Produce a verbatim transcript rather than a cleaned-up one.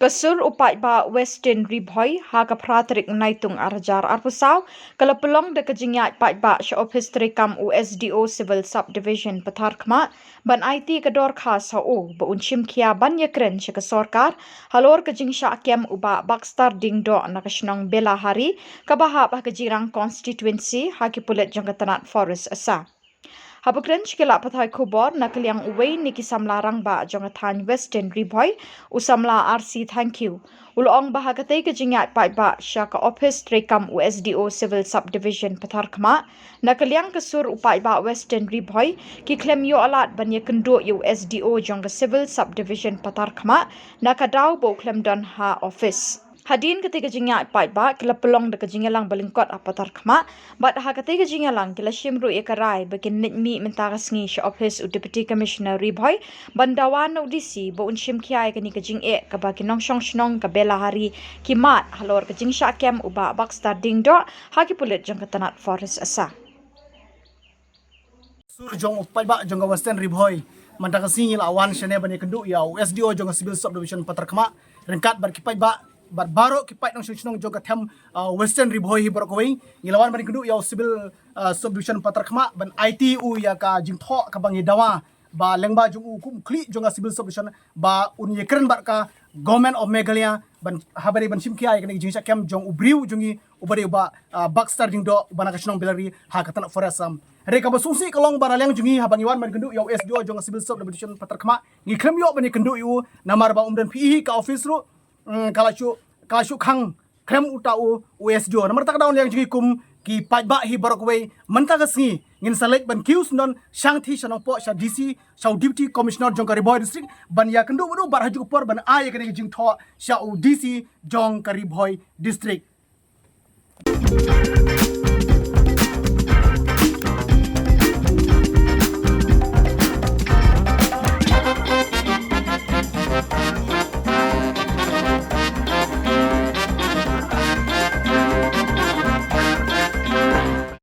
Sur u paidbah Western Ri Bhoi ha ka phra tarik Naitung ar hajar arphew saw ka la pynlong da ka jingïaid paidbah sha ophis treikam u S D O Civil Subdivision Patharkhmah ban aiti ka dorkhas ha u ba un shim khia ban ïakren sha ka sorkar halor ka jingshah kem u bah Baxter Diengdoh na ka shnong Belahari kaba hap ha ka Jirang constituency ha ki pulit jong ka tnat Forest Assam. Haba kren sha ki lad pathai khubor na ka liang uwei na ki samla rangbah jong ka thaiñ Western Ri Bhoi, u samla R C Thangkhiew, u la ong ba ha katei ka jingïaid paidbah sha ka ophis treikam u S D O Civil Subdivision Patharkhmah, na ka liang ka sur u paidbah Western Ri Bhoi ki khlem ïoh lad ban ïakynduh ïa u S D O jong ka Civil Subdivision Patharkhmah na ka daw ba u khlem don ha ophis. Hadien katei ka jingïaid paidbah ki la pynlong da ka jingïalang ba lyngkot ha Patharkhmah, bad ha katei ka jingïalang ki la shim ruh ïa ka rai ba kin leit mih mynta ka sngi sha ophis u Deputy Commissioner Ri Bhoi ban dawa na u D C ba un shim khia ïa kane ka jingeh kaba ki nongshong shnong ka Belahari ki mad halor ka jingshah kem u bah Baxter Diengdoh ha ki pulit jong ka tnat Forest Assam. Sur jong u paidbah jong ka Western Ri Bhoi mynta ka sngi ngi la wan shane ban ïakynduh ïa u S D O jong ka Civil Subdivision Patharkhmah ryngkat bad ki paidbah bad baroh ki paid nongshong shnong jong ka them, uh, Western Ri Bhoi hi baroh kawei. Ngi la wan ban ïakynduh ïa u Civil, uh, Subdivision Patharkhmah ban aiti u ïa ka jingthoh kaba ngi dawa ba lyngba jong u kum u khlieh jong ka Civil Subdivision ba un ïakren bad ka Government of Meghalaya ban haba dei ban shim khia ïa kane ka jingshah kem jong u briew jong ngi uba dei u bah, ah, Baxter Diengdoh uba na ka shnong Belahari ha ka tnat Forest Assam. Hynrei kaba sngewsih ka long ba na liang jong ngi haba ngi wan ban ïakynduh ïa u S D O jong ka Civil Subdivision Patharkhmah ngi khlem ïoh ban ïakynduh ïa u namar ba um don phi hi ka ophis ruh, mm, ka la shu, ka la shu khang khlem uta u, u S D O. Namar kata ka daw na liang jong ngi kum ki paidbah hi baroh kawei mynta ka sngi ngin sa leit ban kiew syndon shangthie sha Nongpoh sha D C, sha u Deputy Commissioner jong ka Ri Bhoi District ban ïakynduh bad u bad ha kajuh ka por ban ai ïa kane ka jingthoh sha u D C jong ka Ri Bhoi District.